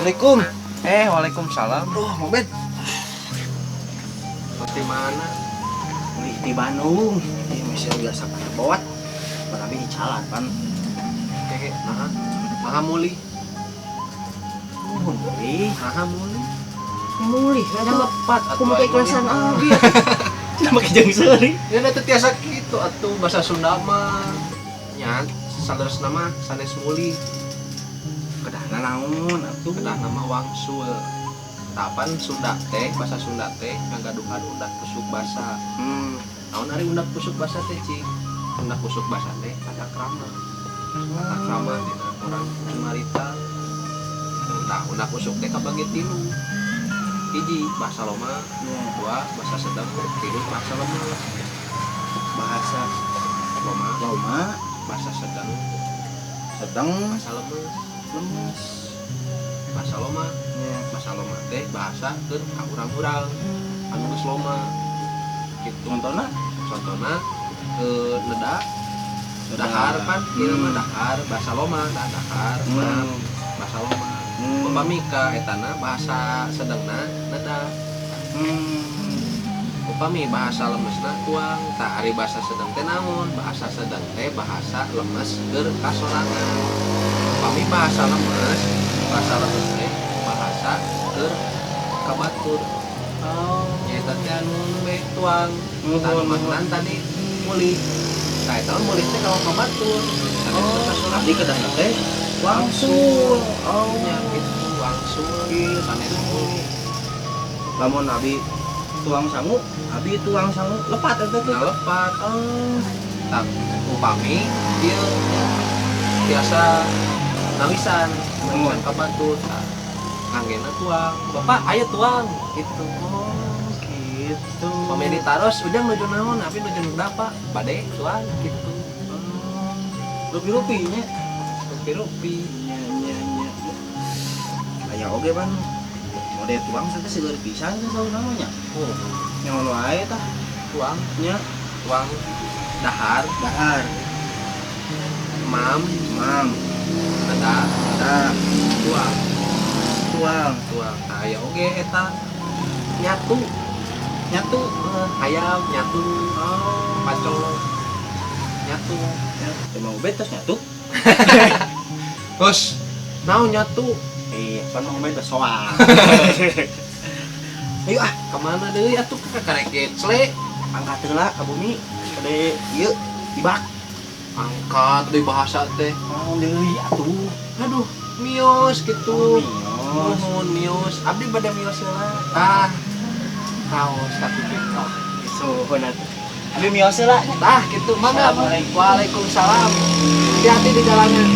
Assalamualaikum. Waalaikumsalam. Oh, Mobet. Di mana? Beli di Bandung. Ini mesin biasa pakai bot. Tapi dicalat kan. Kayak nah, maha muli. Muli, Maha muli. Muli kan Lepat aku mau keikhlasan abi. Cuma make jeung seuri. Ya da teu tiasa kitu atuh bahasa Sunda mah. Nya saleresna mah sanes muli. Kedahna naon atuh? Kedahna mah wangsul. Tapan Sunda teh, bahasa Sunda teh ngagaduhan undak pusuk basa. Naon ari undak pusuk basa teh, Cik? Undak pusuk basa teh tata krama. Tata krama dina urang cumarita. Nah, undak usuk teh kabagi tilu. Hiji bahasa loma, dua bahasa sedang, tilu bahasa lemes. Bahasa loma, loma, bahasa sedang, sedang, bahasa lemes. Lemes. Bahasa loma, bahasa loma teh bahasa keur ka urang-urang anu geus loma. Gitu. Contohna? Contohna neda dahar pan, ieu mah dahar bahasa loma, nah dahar, bahasa loma. Upami ka etana bahasa sedangna neda. Upami bahasa lemesna tuang. Tah ari bahasa sedang teh naon? Bahasa sedang teh bahasa lemes keur kasorangan. Upami bahasa lemes teh bahasa keur ka batur. Oh. Nyaeta teh anu nembe tuang. Tah Nuhun, maknaan tadi muli. Tah eta muli teh kalau ka batur. Sanes keur kasorangan. Abdi kedahna teh wangsul. Oh. Nya gitu wangsul sanes muli. Lamun abi tuang sangu, abi tuang sangu lepat eta teh. Nah, lepat. Oh. Tah upami ieu biasa nawisan, nawisan ka batur. Tah nganggena tuang. Bapak aya tuang gitu. Oh, gitu. Upami ditaros ujang nuju naon, abi nuju berapa? Bade tuang gitu. Oh. Rupi-rupi nya. Rupi-rupi. Nya nya nya. Aya oge pan. Mode tuang teh seueur pisan teh saur namanya. Oh, Nyaon wae tah tuang, nya. Tuang dahar, Dahar, mam, mam, neda, dah, tuang, tuang, tuang. Nah, aya oge eta nyatu, nyatu. Hayam nyatu, Oh. pacol nyatu. Ya, emang ubed terus nyatu. Terus naon nyatu? Iya, pan Mang Ubed teh soang. Ayo ah, Kemana deui atuh ka karek gecle? Angkat heula ka bumi. Gede ieu ibak. Angkat deui bahasa teh. Naon deui atuh? Aduh, mios gitu. Oh, mios. Nuhun mios. Abdi bade mios heula. Tah. Kaos tapi gitu. Suhun atuh. Abi mios heula. Tah gitu. Mangga. Assalamualaikum. Waalaikumsalam. Hati-hati di jalanan.